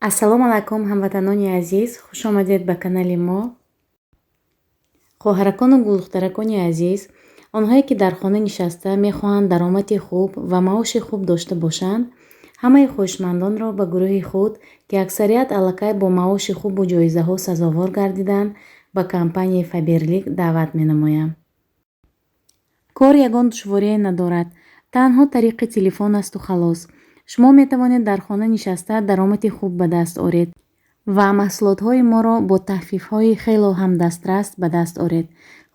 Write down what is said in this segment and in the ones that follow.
Ассалому алайкум, ҳамватанони азиз, хуш омадед ба канали мо. Хоҳаракону гулдухтаракони азиз, онҳое ки дар хона нишаста мехоҳанд даромади хуб ва маоши хуб дошта бошанд, ҳамаи хоҳишмандонро ба гурӯҳи худ, ки аксарият аллакай бо маоши хубу ҷоизаҳо сазовор гардиданд, ба компанияи Фаберлик даъват менамоям. Кор ягон душворие надорад, танҳо тариқи телефон асту халос. Шумо метавонед дар хона нишаста даромади хуб ба даст оред ва маҳсулотҳои моро бо тахфифҳои хело ҳам дастрас ба даст оред.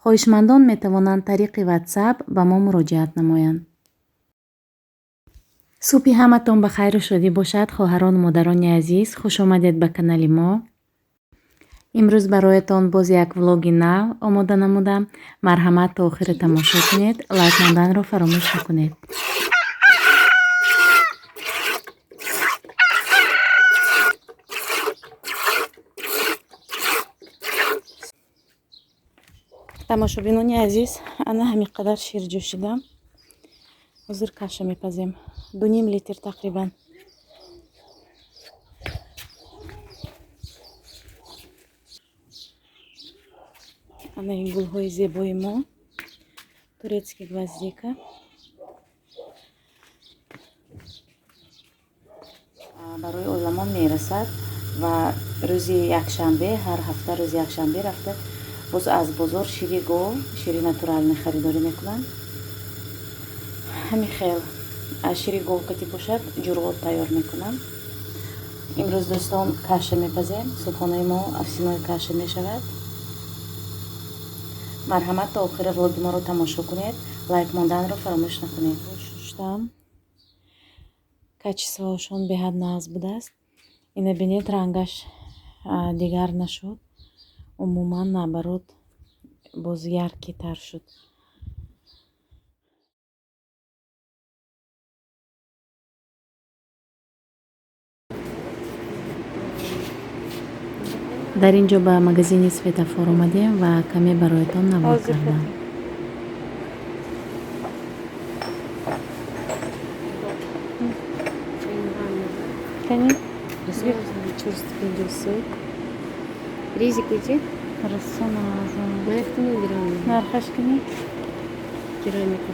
Хоҳишмандон метавонанд тариқи WhatsApp ба мо муроҷиат намоянд. Субҳи ҳаматон ба хайру шодӣ бошад, хоҳарону модарони азиз, хуш омадед ба канали мо. Имрӯз бароятон боз як влоги нав омода намудам. Марҳамат, то охира тамошо кунед, лайк монданро фаромӯш накунед. Тамошобинони азиз, ана ҳамин қадар шир ҷӯшидам. Ҳозир каша мепазем. 2,5 литр тақрибан. Ана ин гулҳои зебои мо, турецкий гвоздика. Барои оиламон мерасад ва рӯзи якшанбе, ҳар ҳафта рӯзи якшанбе рафта боз аз бозор шири гов, шири натуральный харидорӣ мекунанд. Ҳамин хел аз шири гов кати бошад, ҷурғот тайёр мекунам. Имрӯз, дӯстон, каша мепазем. Субҳонаи мо овсяной каша мешавад. Марҳамат, то охира влоги моро тамошо кунед, лайк монданро фаромӯш накунед. Шуштам, качествоашон беҳад нағз будааст. Ина бинед, рангаш дигар нашуд, умуман наоборот, боз яркитар шуд. Дар ин ҷо ба магазини Светофор омадем ва каме бароятон навор кардам. Ризик уйти? Нархаш кани? Керамика.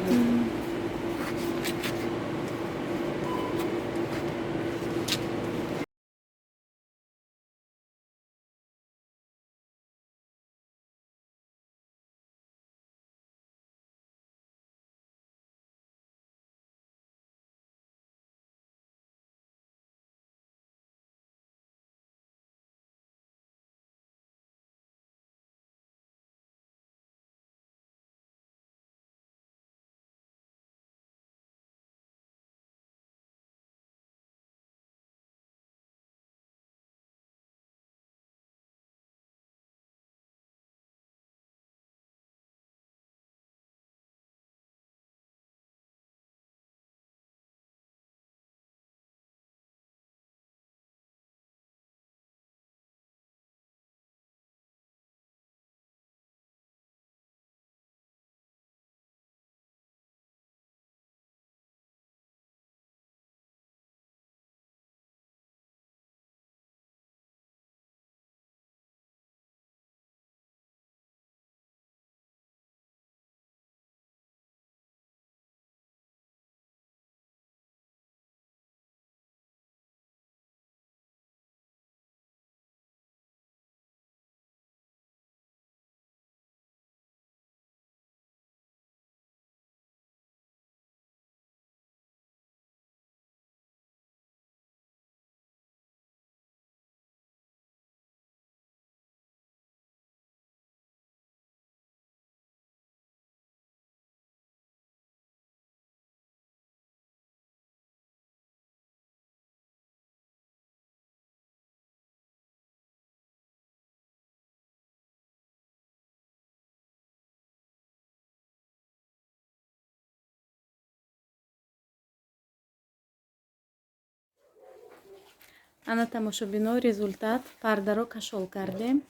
Ана, тамошобино, результат. Пардаро кашол кардем.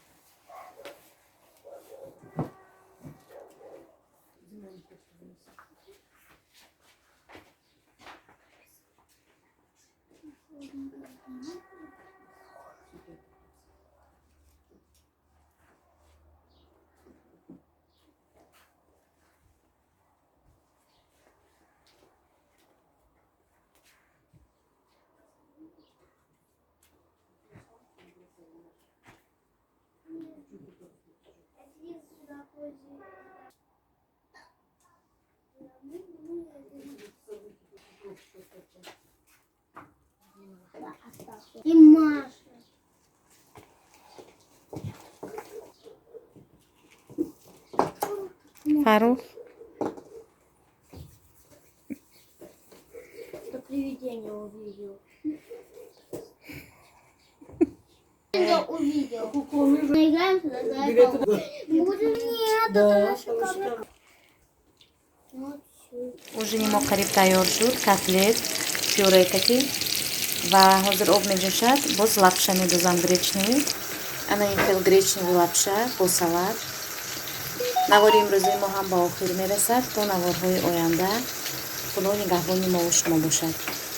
Фаррух. Это привидение увидел. Увидел. Мы играем сюда, Нет, это наша камера. Ужини мо қариб тайёр шуд, котлет пюре кати, ва ҳозир об меҷӯшад, боз лапша медозам гречневый. Ана ин хел гречневый лапша бо салат. Навори имрӯзаи мо ҳам ба охир мерасад. То наворҳои оянда, Худо нигаҳбони мову шумо бошад.